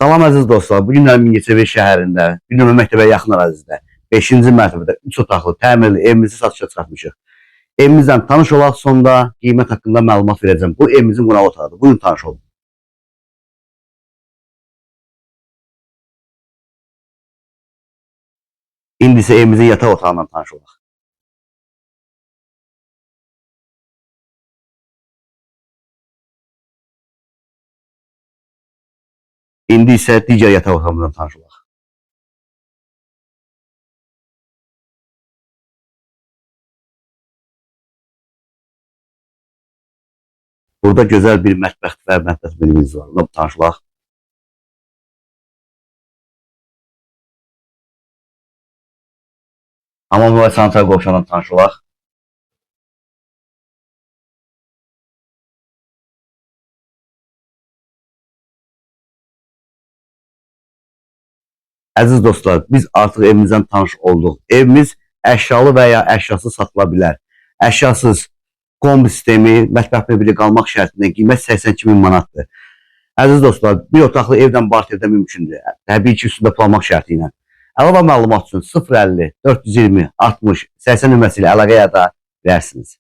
Salam əziz dostlar. Bu günlər Mingəçevir şəhərində, bir nömrə məktəbə yaxın ərazidə 5-ci mərtəbədə 3 otaqlı təmirli evimizi satışa çıxartmışıq. Evimizlə tanış olaq, sonda qiymət haqqında məlumat verəcəm. Bu evimizin qonaq otağıdır. Buyurun tanış olun. İndi isə evimizin yataq otağından tanış olaq. İndi isə digər yataq otağımızdan tanış olaq. Burada gözəl bir mətbəx və mətbəx bölümümüz var. Onunla tanış olaq. Hamam və sanitar qovşağından tanış olaq. Əziz dostlar, biz artıq evimizdən tanış olduq. Evimiz əşyalı və ya əşyasız satıla bilər. Əşyasız kombi sistemi, mətbəx mebeli qalmaq şərtində qiymət 82 min manatdır. Əziz dostlar, bir otaqlı evdən barterdə mümkündür. Təbii ki, üstündə planmaq şərti ilə. Əlavə məlumat üçün 050 420 60 80 nömrəsi ilə əlaqə yada bilərsiniz.